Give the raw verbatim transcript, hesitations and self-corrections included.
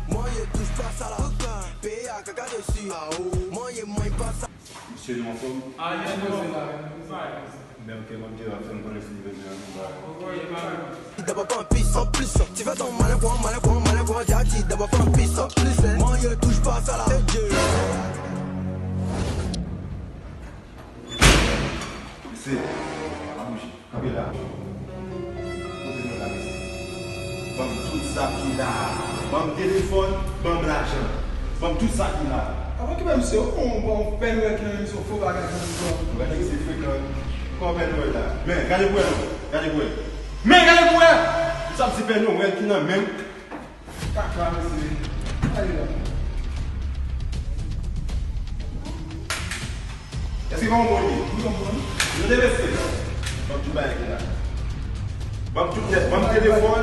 Mwen ye touch pa sa la. Peye a kaka desi. Mwen ye mwen pa sa. Mesye, nou anfòm? Ah, yeah, bro. Menm ke mwen te ap fè m konnen si nou bezwen ann ba. Dabò pa anplis, anplis. Ti fè ton malin pou mwen, malin pou mwen, malin pou mwen, dja ti dabò pa anplis, anplis. Mwen ye touch pa sa la. Mesye, pa bouje. Kanpe la. Poze nou la, mesye. Ban m tout sa ki la. Ban m telefòn, ban m lajan. Ban m tout sa ki la. Avan ki menm se ou, ou, ou, Pè Nwèl ki nan emisyon fo bagay ki nan emisyon. Ou gade ki se frekan. Kòman Pè Nwèl la? Men, gade pou wè non. Gade pou wè. Men, gade pou wè! Sa m di Pè Nwèl ki nan men m. Kaka, mesye. Gade la. Èske pa yon bon ide? Wi, yon bon. Nou te mesye. Ban m tout bagay ki la. Ban m tout nèt. Ban m telefòn.